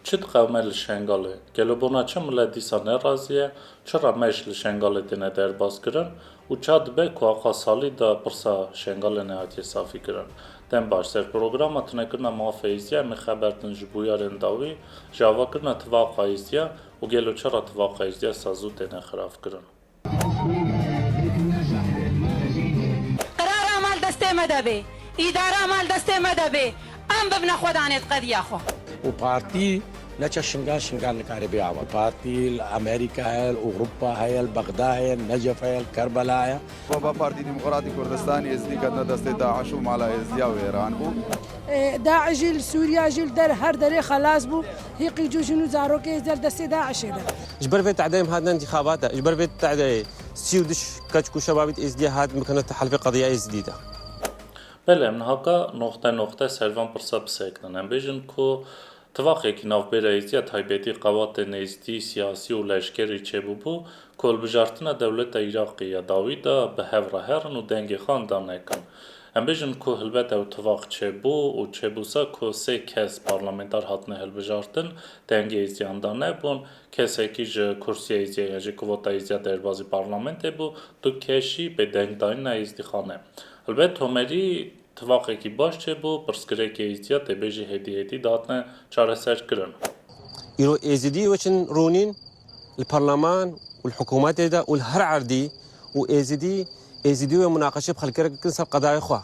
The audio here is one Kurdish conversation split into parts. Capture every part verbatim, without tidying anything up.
Çi diqewime li Şengalê? Gelo bona çi milet dîsa nerazî ye? Çira meş li Şengalê têne derbas kirin? Û ça dibe ku axa Salî de pirsa Şengalê nehatiye safî kirin? Dem baş, ser programa tunekirina mafê Êzdiya em ê xeber din ji bûyerên dawî, ji avakirina tivaqa Êzdiya û gelo çira tivaqa Êzdiya sa zû têne xirabkirin? Qirara me li destê me de bê, îdara me li destê me de bê, em bibine xwedanê di qediya xwe. û partî neçe Şingal, Şingal nikare bê ava. Partî li Amerîka heye, li Ewropa heye, li Bexda heye, li Necef heye, li Kerbela heye. Baba Partî Demokratî Kurdistanê Êzidî ketine destê DAIŞ û mala Êzidiya wêran bû. داعش jî li Sûriya jî li der her derê xelas bû. Hîqî cû jin û zarokê Êzdiya li destê DAIŞê de. Ji ber vê tehdê em hatin întîxabata, ji ber vê tehdê sî û du keç ku şebabît Êzidiyê hatin bikene tehelfê qediya Êzidî de. Belê, em nihaka noxte noxte ser van pirsa bisekinin. Em bêjin ku tifaqekî navbêra Êzdiya taybetî qewatên Êzdî siyasî û leşkerî çêbûbû ku hilbijartina dewleta Iraqê ya dawî de bi hev re herin û dengê xwe anda nekin. Em bêjin ku hilbet ew tifaq çêbû û çêbûsa ku sê kes parlamenter hatine hilbijartin, dengê Êzdiyan da nebûn, kesekî ji kursiya Êzdiya ya jî kvota Êzdiya derbazî parlamentê bû, du kes jî bêdengdayîna Êzdîxan e. Hilbet Tomerî tifaqekî baş çêbû, pirsgirêkê Êzdiya tê bêjî hêdî hêdî dihatine çareserkirin. Îro Êzidî weçin rûnîn li parleman û li hikûmetê de û li her erdî û Êzidî, Êzidî wê munaqeşe bi xelkê re bikin ser qedayê xwe.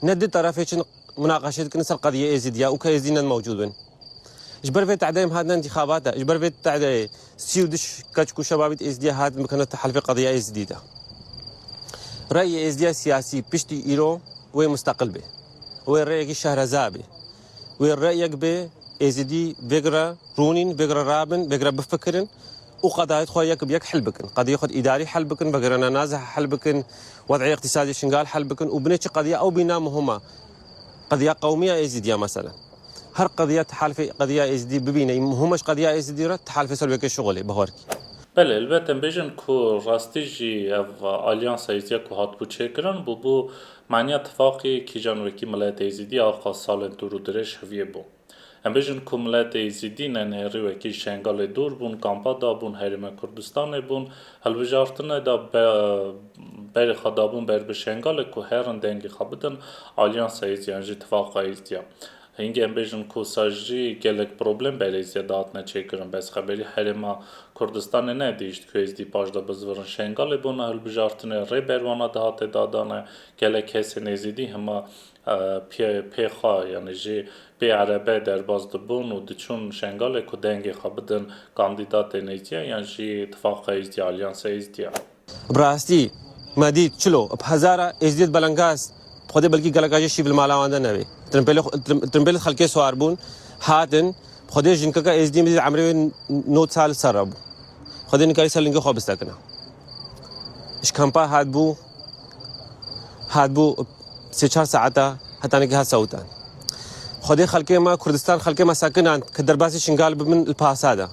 Ne du terefê çin munaqeşe dikin ser qediyê Êzidiya û ke Êzidî ne mewcûd bin. Ji ber vê tehdê em hatin întîxabata, ji ber vê tehdê sî û du keç ku şebabît Êzidiya hatin bikene tehelfê qediya Êzidî de. Reyê Êzidiya siyasî piştî îro wê musteqil bê. Wê reyekî şehreza bê. Wê reyek bê Êzidî vêgre rûnîn, vêgre rabin, vêgre bifikirin û qedayet xwe yek bi yek hel bikin. Qediyê xwe îdarî hel bikin, vegerena naze hel bikin, wed'ê îqtîsadî Şingal hel bikin û binê çi qediya ew bîna muhim e. Qediya qewmiya Êzîdiya meselen. Her qediya tehalfê qediya Êzîdî bibîne, muhim e ji qediya Êzîdî re tehalfê ser wekê şixulê, bi horkî. Belê, elbet em bêjin ku rastî jî ev alyansa Êzîdiya ku hatibû çêkirin, bûbû maniya tifaqê kîjan wekî miletê Êzîdî axa salên dûr û dirêj heviyê bû. Em bêjin ku miletê Êzîdî ne nêrî wekî Şengalê dûr bûn, kampa dabûn, herêma Kurdistanê bûn, hilbijartinê de be-, berê xwe dabûn ber bi Şengalê ku herin dengê xwe bidin alyansa Êzîdiyan jî tifaqa Êzîdiya. Hingê em bêjin ku sa jî gelek problem ber Êzîdiya dihatine çêkirin, bes xeberî herêma Kurdistanê nedihişt ku Êzîdî paş de bizivirin Şengalê bona hilbijartinê, rê ber wana dihate dadane, gelek kesên Êzîdî hema, e, pê, pê xwe, yanî jî pê erebe derbas dibûn û diçûn Şengalê ku dengê xwe bidin kandîdatên Êzîdiya yan jî tifaqa Êzîdiya, alyansa Êzîdiya. Bi rastî, me dît çilo, bi hezara Êzîdiyê di belengaz, bi Xwedê belkî geleka jê şîv li mala wan de nebê. Tirimpêlê xwe-, tirim-, tirimpêlê xelkê siwar bûn, hatin, bi Xwedê jinkeka Êzîdiyê min dît emrê wê nod sal li ser re bû. Xwedê nikarî ser lingê xwe bisekine. Ji kampa hatbû, hatbû sê çar saeta hetanekî hat sewtan. Xwedê xelkê me Kurdistan, xelkê me sekinan, ke derbasî Şingal bibin li pasa de.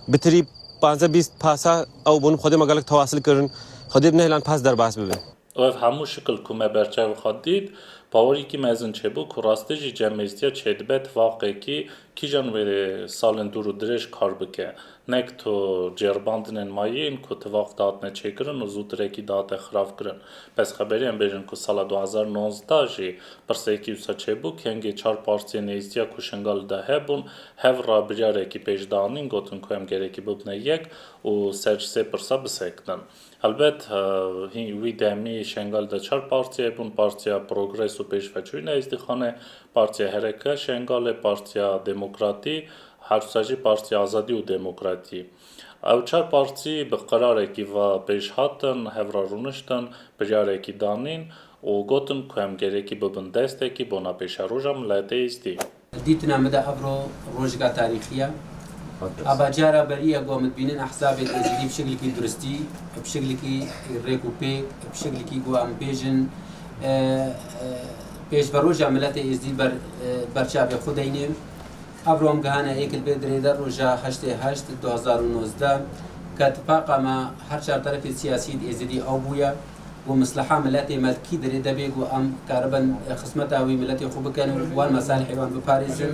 Bitirî panzdeh bîst pasa ew bûn, Xwedê me gelek tewasil kirin, Xwedê bi nehêlan pas derbas bibin. Û ev hemû şikil ku me ber çavê xwe dît, bawerîkî mezin çêbû ku rastî jî cem Êzîdiya çêdibe tifaqekî kîjan wê salên dûr û dirêj kar bike. Nek tu cêribandinên mayîn ku tifaq dihatine çêkirin û zûtirekî dihate xirabkirin. Bes xeberî em bêjin ku sala du hezar nozde jî pirsekî wisa çêbû, kengê çar partiyên Êzîdiya ku Şingalê de hebûn, hev re biryarekî pêş danîn, gotin ku em gerekî bibine yek û ser sê pirsa bisekinin. Helbet, e, hîn wî demî Şengal de çar partiyê bûn, Partiya Progres û Pêşveçûyîna Êzdîxanê, Partiya Hereke Şengalê, Partiya Demokratî, her wisa jî Partiya Azadî û Demokratî. Ew çar partî bi qerarekî ve pêş hatin, hev re rûniştin, biryarekî danîn û gotin ku em gerekî bibin destekî bona pêşeroja miletê Êzdî. Dîtina min de evro rojeka tarîxî ye. Ava cara berî ye ku min dibînin ehzabên êzidî bi şeklikî duristî, bi şeklikî rêk û pêk, bi şeklikî ku em bêjin, e, e, pêşveroja miletê êzidî ber, e, ber çavê xwe deyne. Evro em gihane êk li bê dirê de roja heştê heşt du hezar û nozdeh ke tifaqa me her çar terefê siyasî êzidî ew bûye. Ku misleha miletê me li kî dirê de bê ku em karibin xizmeta wî miletê xwe bikin û wan mesalihê wan biparêzin.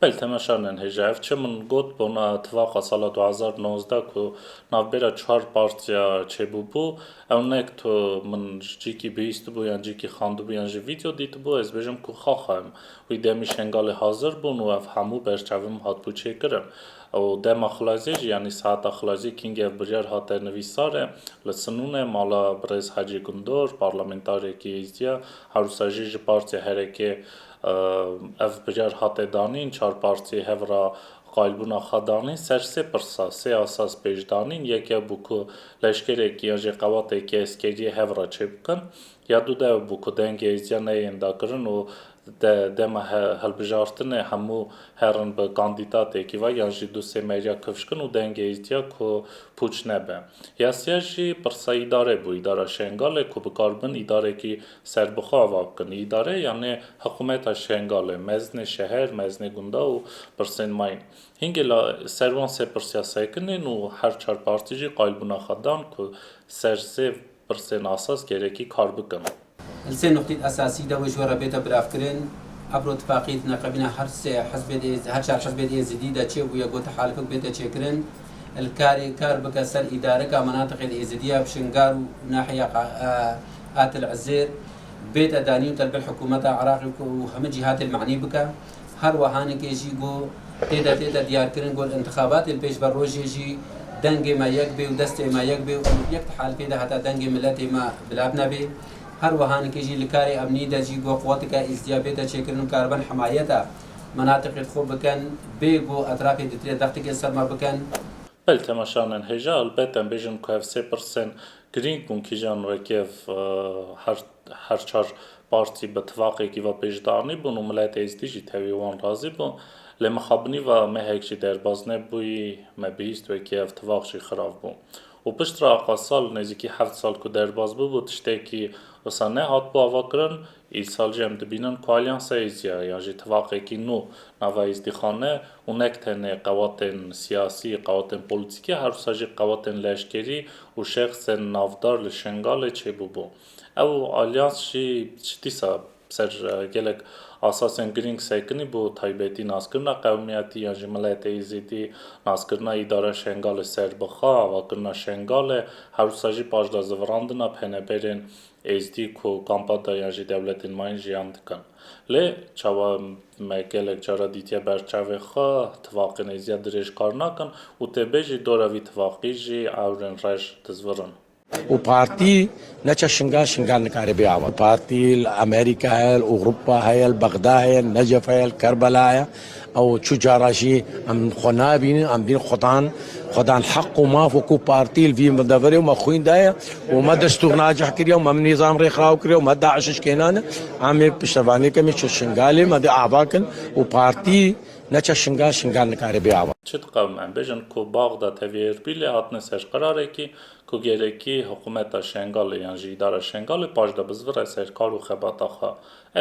Belê, temaşanên hêja, ev çi min got bona tifaqa sala du hezar nozdeh ku navbera çar partiya çêbûbû, ew ne ku min ji cîkî bihîstibû yan cîkî xwendibû yan jî vîdeo dîtibû, ez bêjim ku xaxa em. Wî demî Şengalê hazir bûn û ev hemû berçavim hatibû çêkirin. Û dema xilaziyê jî, yanî saeta xilaziyê kîngê ev biryar hate nivîsare, li Sinûnê mala birêz Hecî Gundor, parlamentarekî Êzdiya, herwisa jî ji partiya Herekê, ev biryar hate danîn, çar partiyê hev re qayilbûna xwe danîn, ser sê pirsa, sê asas pêş danîn, yek ew bû ku leşkerekî yan jî qewatekî eskeriyê hev re çêbikin, ya dû de ew bû ku dengê Êzdiya neyên dakirin û de-, dema he-, hilbijartinê hemû herin bi kandîdatekî ve yan jî du sê meriya kifş kin û dengê Êzdiya ku pûç nebe. Ya sêya jî pirsa îdare bû, îdara Şengalê ku bikaribin îdarekî serbixwe ava bikin. Îdare, yanî hikûmeta Şengalê, mezinê şeher, mezinê gunda û pirsên mayîn. Hingê la ser wan sê pirsiya sekinên û her çar partî jî qayilbûna xwe dan ku ser sê pirsên asas gerekî kar bikin. Li sê nuqtîd esasî de wê ji we re bête bilavkirin. Ebro tifaqî di neqebîna her sê hizbê de, her çar hizbê de Êzidî de çêbûye ku tehalifek bête çêkirin. Li karê kar bike ser îdareka menatiqê Êzidiya bi Şingal û nahiya Qa-, e, Atil Izêr bête danî û telbil hikûmeta Iraqê ku û hemî cîhatê li manî bike. Her wiha nike jî ku tê de, tê de diyarkirin ku li intixabatê li pêş ve rojê jî dengê me yek bê û destê me yek bê û yek tehalifê de heta dengê miletê me bila nebê. Her wiha nike jî li karê emnî de jî ku quweteke Êzdiya bête çêkirin û karibin himayeta menatiqê xwe bikin, bê ku etrafê di tirê dextikê ser me bikin. Belê, temaşanên hêja, elbet em bêjin ku ev sê pirsên girîng bûn, kîjan wekî ev, e, her, her çar partî bi tifaqekî ve pêş danî bûn û mileta Êzidî jî tevî wan razî bû. Lê mixabinî ve mehek jî derbas nebûyî, me bihîst wekî ev tifaq jî xirab bû. Û piştre aqa sal, nêzîkî heft sal ku derbas bûbû, tiştekî wisa nehatibû avakirin. Îsal jî em dibînin ku Alyansa Êzdiya yan jî tifaqekî nû nava Êzdîxane û nek tenê qewatên siyasî, qewatên polîtîkî, her wisa jî qewatên leşkerî û şexsên navdar li Şengalê çêbûbû. Ew alyans jî ji dîsa ser, e, gelek asasên girîng sekinî bû, taybetî naskirina qewmiyetî yan jî miletê Êzidî, naskirina îdara Şengalê serbixwe, avakirina Şengalê, her wisa jî paş de zivirandina peneberên Êzdî ku kampa de yan jî dewletên mayîn jiyan dikin. Lê çawa me gelek cara dîtiye ber çavê xwe, tifaqên Êzdiya dirêj kar nakin û tê bê jî dora vî tifaqî jî ewrên reş dizvirin. û partî neçe Şingal, Şingal nikare bê ava. Partî li Amerîka heye, li Ewropa heye, li Bexda heye, li Necef heye, li Kerbela heye. Ew çu cara jî em xwe nabînin, em dîn xwedan, xwedan heq û maf wekû partî li vî deverê û me xwîn daye û me destûr nacih kiriye û me nîzam rêxiraw kiriye û me DAIŞ şikênane. Em ê piştevaniyeke me çi Şingalê me dê ava kin û partî neçe Şingal, Şingal nikare bê ava. Çi diqewim em bêjin ku Baxda tevî Erbilê hatine ser qirarekî ku gerekî hikûmeta Şengalê yan jî îdara Şengalê paş de bizvire ser kar û xebata xwe.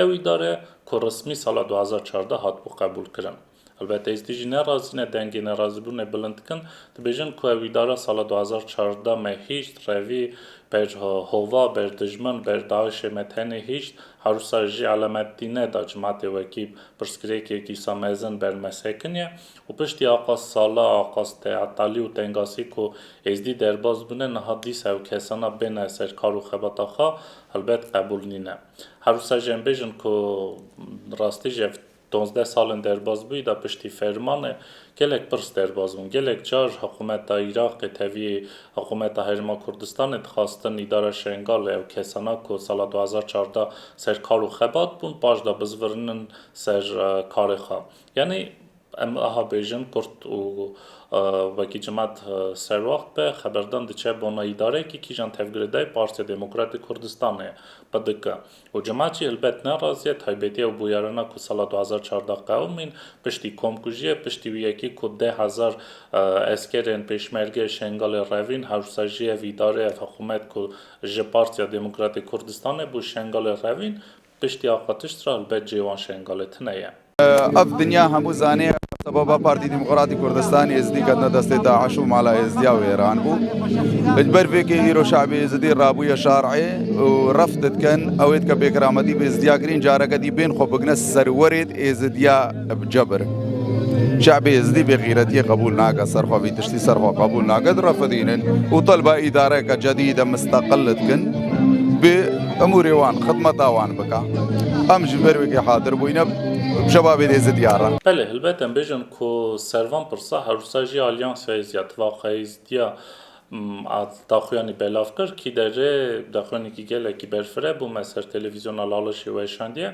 Ew îdare ku resmî sala du hezar çardeh hatibû qebûlkirin. Elbet Êzdî jî nerazî ne, dengê nerazîbûnê bilind dikin, dibêjin ku ew îdara sala du hezar çardeh me hişt revî ber ho-, hova, ber dijmin, ber DAIŞê me tenê hişt, her wisa jî elemetî neda cimatê wekî pirsgirêkek îsa mezin ber me sekiniye û piştî aqa sala, aqa teatalî û tengasî ku Êzdî derbas bûne, niha dîsa ew kesana bêne ser kar û xebata xwe, helbet qebûl nîne. Her wisa jî em bêjin ku rastî jî ev dozdeh salên derbasbûyî de piştî fermanê gelek pirs derbas bûn. Gelek car hikûmeta Iraqê tevî hikûmeta Herêma Kurdistanê dixwastin îdara Şengalê ew kesana ku sala du hezar çardeh ser kar û xebat bûn, paş de bizvirinin ser, e, karê xwe. Yanî em aha bêjin kurt û, e, wekî cimat, e, serwext be, xeberdan diçe bona îdarekî kîjan tevgirêdayî Partiya Demokratîk Kurdistanê bi dike. Û cimat jî helbet nerazî ye, taybetî ew bûyerana ku sala du hezar çardeh qewimîn, piştî komkujiyê, piştî wî yekî ku deh hezar, e, eskerên pêşmergeyê Şengalê revîn, her wisa jî ev îdare, ev hikûmet ku ji Partiya Demokratîk Kurdistanê bû Şengalê revîn, piştî aqa tişt re helbet cê wan Şengalê tune ye. Ev dinya hemû zanê, sebeba Partî Demokratîk Kurdistanê Êzdî ketine destê DAIŞ û mala Êzdiya wêran bû. Ji ber vê kê îro şe'bê Êzidî rabûye şarê û ref didikin, ew ê dike bêkirametî bi Êzdiya kirîn, careke dî bên xwe bigine serwerê Êzidiya bi cebir. Şe'bê Êzidî vê xîretiyê qebûl nake, serxwe vî tiştî serxwe qebûl nake, direfidînin û telba îdareke cedîde misteqil dikin, bi emûrê wan, xidmeta wan bike. Em ji ber wekî hadir bûyne, bi şebabê dê zidiyar re. Belê, helbet em bêjin ku ser van pirsa her wisa jî Alyansa Êzidiya, Tifaqa Êzidiya, m, a daxuyanî belav kir, kî derê daxuyanekî gelekî berfireh bû, me ser televîzyona Lalişê weşandiye.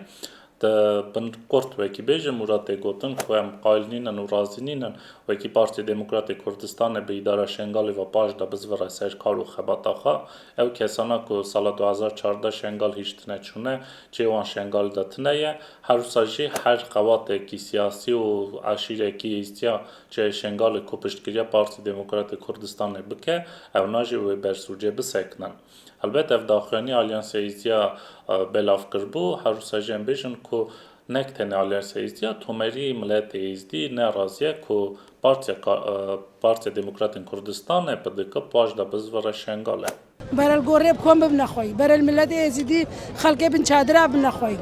Di bin kurt wekî bêjin, Mûrat tê gotin ku em qayil nînin û razî nînin, wekî Partiya Demokratê Kurdistanê bi îdara Şengalê ve paş de bizvire ser kar û xebata xwe. Ew kesana ku sala du hezar çardeh Şengal hiştine çûne, çê wan Şengal de tune ye. Her wisa jî her qewatekî siyasî û eşîrekî Êzidiya çê Şengalê ku piştgiriya Partiya Demokratê Kurdistanê bike, ew najê wê berz û cê bisekinin. Helbet ev daxuyanî Alyansa Êzidiya, e, belav kiribû. Her wisa jî em bêjin ku nek tenê Alyansa Êzidiya, tomerî miletê Êzidî ne razî ye ku Partiya Ka-, e, Partiya Demokratên Kurdistanê, P D K, paş de bizvire Şengalê. Berel gorê bi kom bibine xweyî. Berel miletê Êzidî xelkê bin çadira bibine xweyî.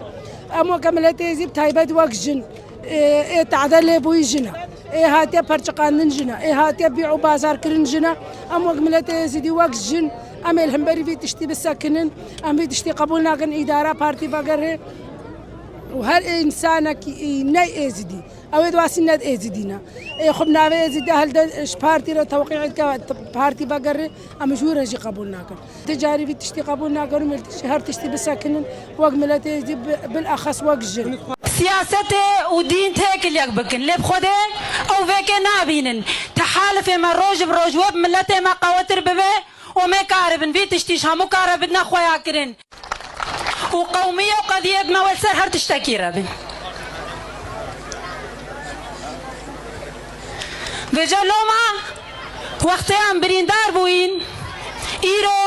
Em weke miletê Êzidî bi taybet wek jin, ê, ê tade lêbûyî jin e. Ê hatiye perçiqandin jin e. Ê hatiye bî û bazar kirin jin e. Em wek miletê Êzidî wek jin, em ê li hemberî vî tiştî bisekinin. Em vî tiştî qebûl nakin, îdara partî vegerê. Û her insanekî, ê, ney Êzidî, ew ê di wasî ne di Êzidî ne. Ê xwe bi navê Êzidî hilde ji partî re tewqî dike, partî vegerê, em ji wî re jî qebûl nakin. Ti carî vî tiştî qebûl nakin û miltî jî her tiştî bisekinin, wek miletê Êzidî bi-, bilaxes wek jin. Siyasetê û dîn têkil yek bikin. Lê bi Xwedê ew vêkê nabînin. Tehalifê me roj bi roj we bi miletê me qewetir bibe û em ê karibin vî tiştî ji hemû kare bidine xweyakirin. Û qewmiye û qediyê me wê li ser her tiştekî re bin. Vêca loma wextê em birîndar bûyîn, îro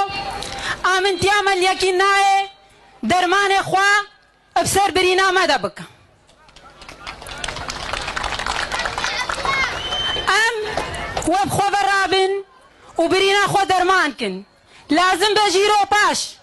amintiya me li yekî nayê dermanê xwe bi ser birîna me de bikin. Em we bi xwe ve rabin û birîna xwe derman kin. Lazim be jî îro paş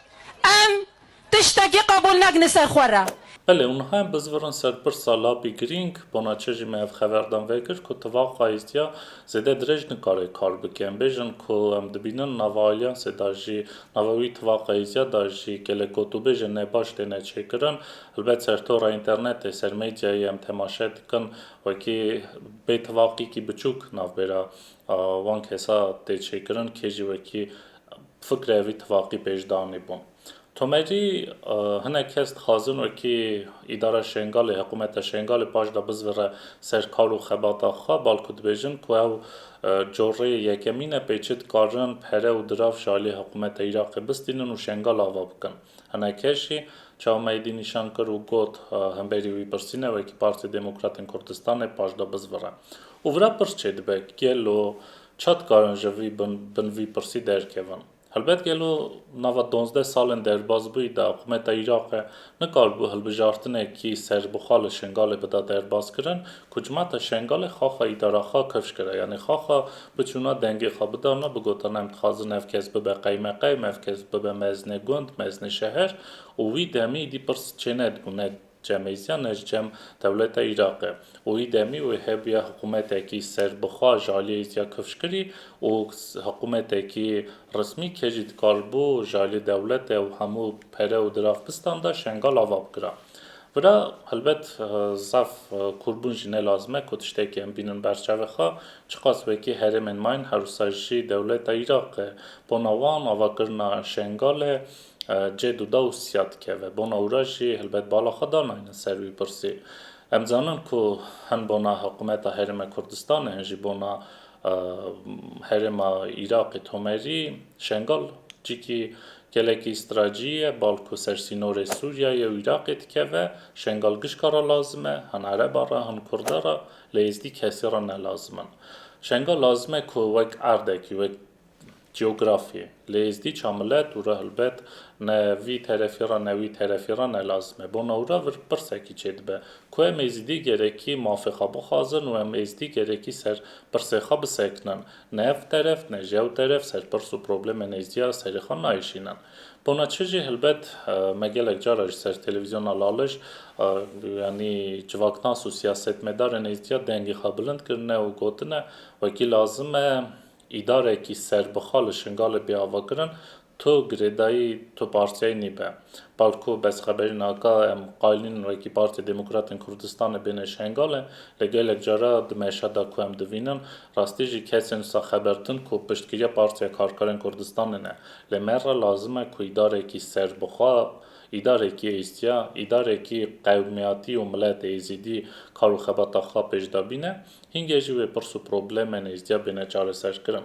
em tiştekî qebûl nekin li ser xwe re. Belê, û niha em bizvirin ser pirsa lapî girîng, bona çi jî me ev xeverdan vekir ku Tifaqa Êzidiya zêde dirêj nikare kar bike. Em bêjin ku em dibînin nava alyansê de jî, nava wî Tifaqa Êzidiya de jî gelek gotûbêjên nebaş têne çêkirin. Helbet ser tora înternetê, ser medyayê em temaşe dikin, wekî bêtifaqîkî biçûk navbera, a, wan kesa tê çêkirin, kê jî wekî fikre vî tifaqî pêş danîbûn. Tomerî, e, hinek kes dixwazin wekî îdara Şengalê, hikûmeta Şengalê paş de bizvire ser kar û xebata xwe, balku dibêjin ku ew, e, corê yekemîn e pê çi dikarin pere û dirav ji alî hikûmeta Iraqê bistînin û Şengal ava bikin. Hinek kes jî çawa me êdî nîşan kir û got, e, hemberî wî pirsî ne wekî Partiya Demokratên Kurdistanê paş de bizvire. Û vira pirs çêdibe, gelo çi dikarin ji vî bin, bin vî pirsî derkevin? Helbet gelo nava duwazdeh salên derbasbûyî de hikûmeta Iraqê nikaribû hilbijartinekî serbixwe li Şengalê bida derbas kirin ku cimata Şengalê xaxa îdara xwe kifş kira. Yanî xaxa biçûna dengê xwe bidana, bigotana, em dixwazin ev kes bibe qeymeqem, ev kes bibe mezinê gund, mezinê şeher û wî demî dî pirs çênedibû, ne cem Êzidiya ne ji cem dewleta Iraqê. Û wî demî wê hebûya hikûmetekî serbixwe ji alî Êzidiya kifşkirî û s-, hikûmetekî resmî ke jî dikaribû ji alî dewletê û hemû pere û dirav bistanda Şengal ava bikira. Vira helbet, eh, zaf, eh, kûrbûn jî ne lazim e ku tiştekî em bînin ber çavê xwe, çiqas wekî herêmên mayîn her wisa jî dewleta Iraqê bona wan avakirina Şengalê, e, cê duda û siya dikeve. Bona wira jî helbet bala xwe danayne ser wî pirsî. Em zanin ku hin bona hikûmeta Herêma Kurdistanê, hin jî bona, e, Herêma Iraqê Tomerî, Şengal cîkî gelekî stratejî ye, balku ser sînorê Sûriyeyê û Iraqê dikeve. Şengal gişka re lazim e, hin Ereba re, hin Kurda re, lê Êzdî kesî re ne lazim in. Şengal lazim e ku wek erdekî, wek Cîografî. Lê Êzdî ça milet û re helbet ne vî terefî re ne wî terefî re ne lazim e. Bona wira vir pirsekî çêdibe ku em Êzdî gerekî mafê xwe bixwazin û em Êzdî gerekî ser pirsê xwe bisekinin. Ne ev teref ne ji ew teref ser pirs û problemên Êzdiya serê xwe nayêşînin. Bona çi jî helbet, e, me gelek cara ji ser televîzyona Lalij, e, yanî civaknas û siyasetmedarên êzdiya dengê xwe bilind kirine û gotine, wekî lazim e îdarekî serbixwe li Şingalê bê avakirin, tu girêdayî tu partiyayî nîbe. Balku bes xeberî naka em qayilînin wekî Partiya Demokratên Kurdistanê bêne Şengalê, lê gelek cara di meşa de ku em divînin, rastî jî kesên wisa xebertin ku piştgiriya Partiya Karkerên Kurdistanê ne. Lê me re lazim e ku îdarekî serbixwe, îdarekî êzdiya, îdarekî qewmiyatî û miletê êzidî kar û xebata xwe pêş de bîne, hingê jî wê pirs û problemên êzdiya bêne çareserkirin.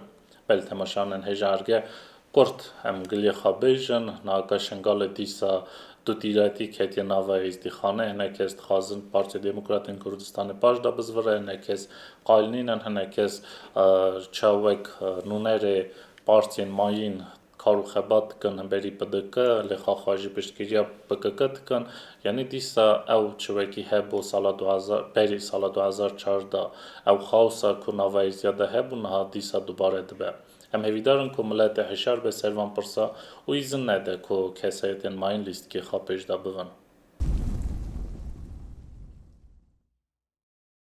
Belê temaşanên hêja erge kurt em giliyê xwe bêjin, naka Şingalê dîsa du dîretî ketiye nava êzdîxanê, hinek kes dixwazin Partiya Demokratên Kurdistanê paş de bizvire, hinek kes qayil nînin, hinek kes, e, çawek, e, nûnerê partiyên mayîn kar û xebat dikin, hemberî P D K, lê xaxa jî piştgiriya P K K dikin. Yanî dîsa ew çi wekî hebû sala du hezar, berî sala du hezar çardeh, ew xaosa ku nava êzdiya de hebû, niha dîsa dubare dibe. Em hêvîdar in ku miletê hişyar be ser van pirsa û îzin nede ku kesayetên mayîn lîstikê xwe pêş de bibin.